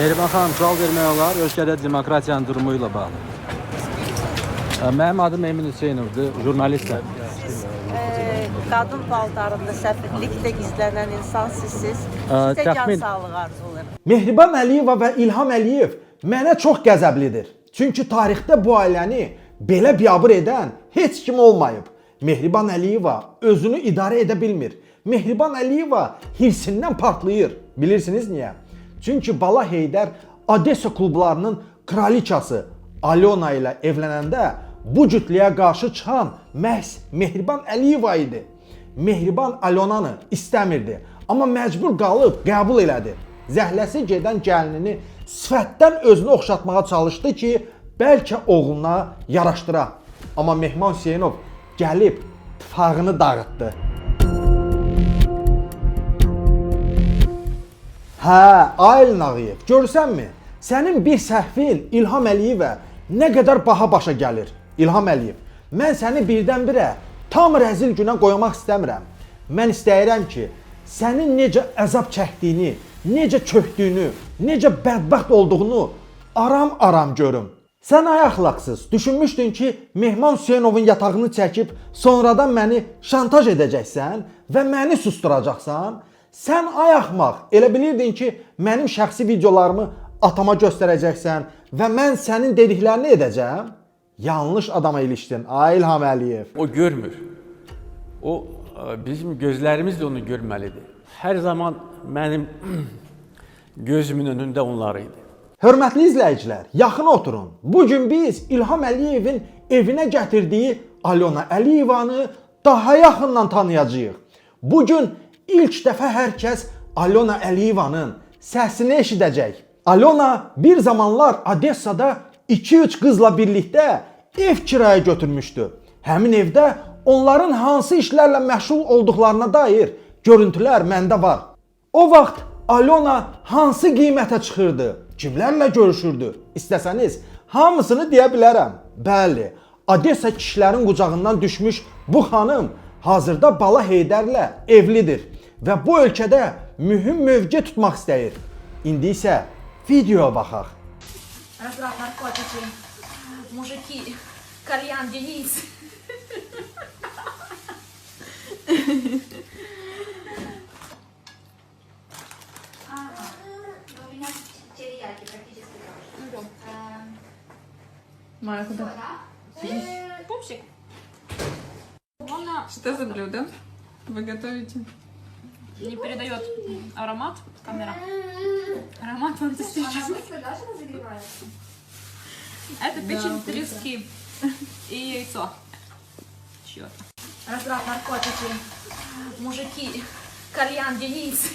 Mehriban xanım, sual vermək olar ölkədə demokratiyanın durumu ilə bağlı. Mənim adım Emin Hüseynovdur, jurnalistəm. Siz qadın paltarında səfirlikdə gizlənən insan sizsiz. Sizə can sağlığı arzulayıram. Mehriban Əliyeva və İlham Əliyev mənə çox qəzəblidir. Çünki tarixdə bu ailəni belə biabır edən heç kim olmayıb. Mehriban Əliyeva özünü idarə edə bilmir. Mehriban Əliyeva hirsindən partlayır. Bilirsiniz niyə? Çünki Bala Heydər Odessa klublarının kraliçası Alyona ilə evlənəndə bu cütlüyə qarşı çıxan məhz Mehriban Əliyeva idi. Mehriban Alyonanı istəmirdi, amma məcbur qalıb qəbul elədi. Zəhləsi gedən gəlinini sifətdən özünə oxşatmağa çalışdı ki, bəlkə oğluna yaraşdıra. Amma Mehman Hüseynov gəlib tıfağını dağıtdı. Hə, Aylin Ağayev, görürsənmi? Sənin bir səhvin İlham Əliyevə nə qədər baha başa gəlir. İlham Əliyev, mən səni birdən-birə tam rəzil günə qoymaq istəmirəm. Mən istəyirəm ki, sənin necə əzab çəkdiyini, necə çökdüyünü, necə bədbəxt olduğunu aram-aram görüm. Sən ay əxlaqsız, düşünmüşdün ki, Mehman Hüseynovun yatağını çəkib sonradan məni şantaj edəcəksən və məni susturacaqsan. Sən ay axmaq, elə bilirdin ki, mənim şəxsi videolarımı atama göstərəcəksən və mən sənin dediklərini edəcəm? Yanlış adama ilişdin, ay İlham Əliyev. O görmür. O bizim gözlerimiz de onu görmelidir. Her zaman benim gözümün önünde onlar idi. Hörmətli izləyicilər, yaxın oturun. Bu gün biz İlham Əliyevin evinə gətirdiyi Alyona Əliyevanı daha yaxından tanıyacağıq. Bu gün ilk dəfə hər kəs Alyona Əliyevanın səsini eşidəcək. Alyona bir zamanlar Odessada 2-3 qızla birlikdə ev kirayə götürmüşdü. Həmin evdə onların hansı işlərlə məşğul olduqlarına dair görüntülər məndə var. O vaxt Alyona hansı qiymətə çıxırdı? Kimlərlə görüşürdü? İstəsəniz hamısını deyə bilərəm. Bəli, Odessa kişilərin qucağından düşmüş bu xanım hazırda Bala Heydərlə evlidir və bu ölkədə mühüm mövqe tutmaq istəyir. İndi isə videoya baxaq. Разврат, наркотики, мужики, кальян, Денис. У меня терияки практически тоже. Майя, куда? Пупсик. Он Что за блюдо вы готовите? не передает аромат камера. Аромат фантастический. Быстро даже разогревается? Это печень трески и яйцо. Чьё-то. Разврат, наркотики, мужики, кальян, Денис.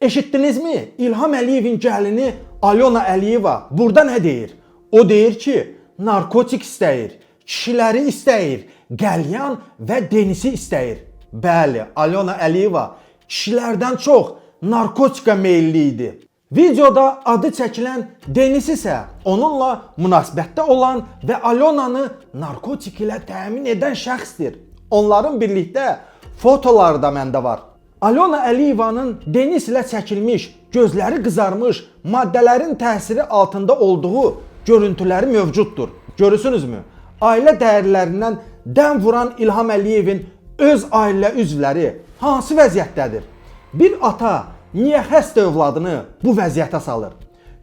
Eşitdinizmi? İlham Əliyevin gəlini Alyona Əliyeva burada nə deyir? O deyir ki, narkotik istəyir, kişiləri istəyir, qəlyan və Denisi istəyir. Bəli, Alyona Əliyeva kişilərdən çox narkotika meyilli idi. Videoda adı çəkilən Denis isə onunla münasibətdə olan və Alyonanı narkotik ilə təmin edən şəxsdir. Onların birlikdə fotoları da məndə var. Alyona Əliyevanın Denis ilə çəkilmiş, gözləri qızarmış, maddələrin təsiri altında olduğu görüntüləri mövcuddur. Görürsünüzmü? Ailə dəyərlərindən dəm vuran İlham Əliyevin öz ailə üzvləri hansı vəziyyətdədir? Bir ata niyə xəstə övladını bu vəziyyətə salır?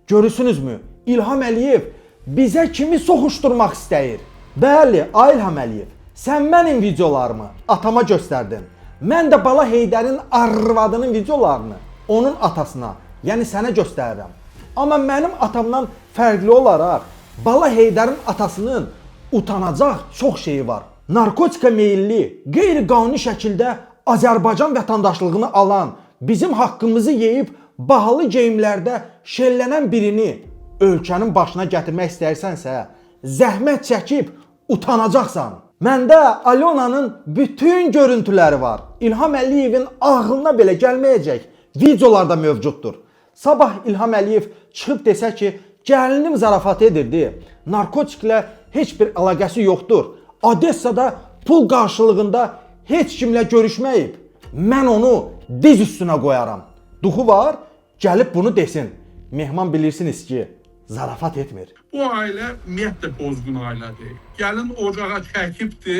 Görürsünüzmü? İlham Əliyev bizə kimi soxuşdurmaq istəyir. Bəli, ay İlham Əliyev, sən mənim videolarımı atama göstərdin. Mən də Bala Heydərin arvadının videolarını onun atasına, yəni sənə göstərirəm. Amma mənim atamdan fərqli olaraq Bala Heydərin atasının utanacaq çox şeyi var. Narkotika meyilli, qeyri-qanuni şəkildə Azərbaycan vətəndaşlığını alan, bizim haqqımızı yeyib bahalı geyimlərdə şellənən birini ölkənin başına gətirmək istəyirsənsə, zəhmət çəkib utanacaqsan. Məndə Alyonanın bütün görüntüləri var. İlham Əliyevin ağlına belə gəlməyəcək videolar da mövcuddur. Sabah İlham Əliyev çıxıb desə ki, gəlinim zarafat edirdi, narkotiklə heç bir əlaqəsi yoxdur. Odessada pul qarşılığında heç kimlə görüşməyib. Mən onu diz üstünə qoyaram. Duxu var, gəlib bunu desin. Mehman bilirsiniz ki, zarafat etmir. Bu ailə ümumiyyətlə pozğun ailədir. Gəlin ocağa çəkibdi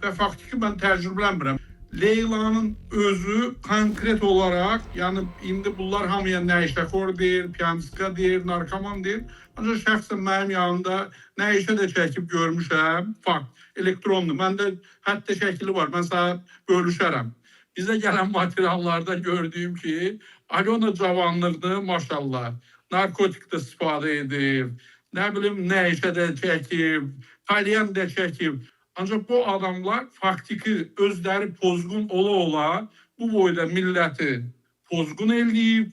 və faktiki mən təcrübələnmirəm. Leylanın özü konkret olaraq, yəni indi bunlar hamıya nəşəxor deyir, piyanska deyir, narkoman deyir. Ancaq şəxsən mənim yanımda nəşə də çəkib görmüşəm, fakt, elektronlu. Məndə hətta şəkili var, mən sənə bölüşərəm. Bizə gələn materiallarda gördüyüm ki, Alyona cavanlığını maşallah narkotik də istifadə edib, nə bilim nəşə də çəkib, kalyan da çəkib. Ancaq bu adamlar faktiki özləri pozğun ola-ola bu boyda milləti pozğun eləyib,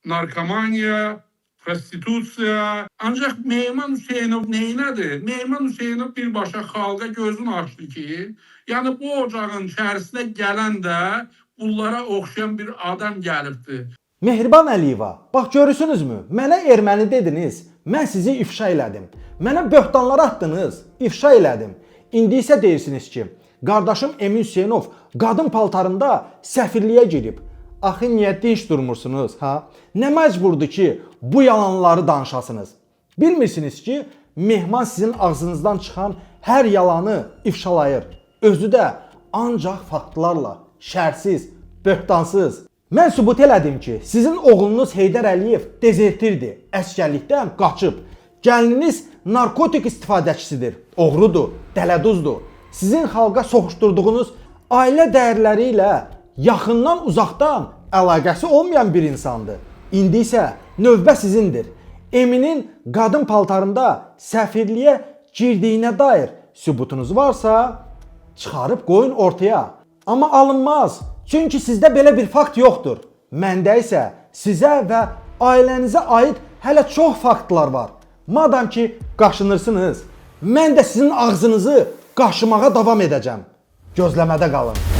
narkomaniya, prostitusiya. Ancaq Mehman Hüseynov neynədir? Mehman Hüseynov birbaşa xalqa gözünü açdı ki, yəni bu ocağın içərisinə gələn də bunlara oxşayan bir adam gəlibdir. Mehriban Əliyeva, bax görürsünüzmü? Mənə erməni dediniz, mən sizi ifşa elədim. Mənə böhtanlar atdınız, ifşa elədim. İndi isə deyirsiniz ki, qardaşım Emin Hüseynov qadın paltarında səfirliyə girib. Axı niyə dinc durmursunuz, ha? Nə məcburdur ki, bu yalanları danışasınız? Bilmirsiniz ki, Mehman sizin ağzınızdan çıxan hər yalanı ifşalayır. Özü də ancaq faktlarla, şərsiz, böhtansız. Mən sübut elədim ki, sizin oğlunuz Heydər Əliyev dezertirdir, əsgərlikdən qaçıb. Gəlininiz narkotik istifadəçisidir, oğrudur, dələduzdur. Sizin xalqa soxuşdurduğunuz ailə dəyərləri ilə yaxından uzaqdan əlaqəsi olmayan bir insandır. İndi isə növbə sizindir. Eminin qadın paltarında səfirliyə girdiyinə dair sübutunuz varsa, çıxarıb qoyun ortaya. Amma alınmaz. Çünki sizdə belə bir fakt yoxdur. Məndə isə sizə və ailənizə aid hələ çox faktlar var. Madam ki qaşınırsınız, mən də sizin ağzınızı qaşımağa davam edəcəm. Gözləmədə qalın.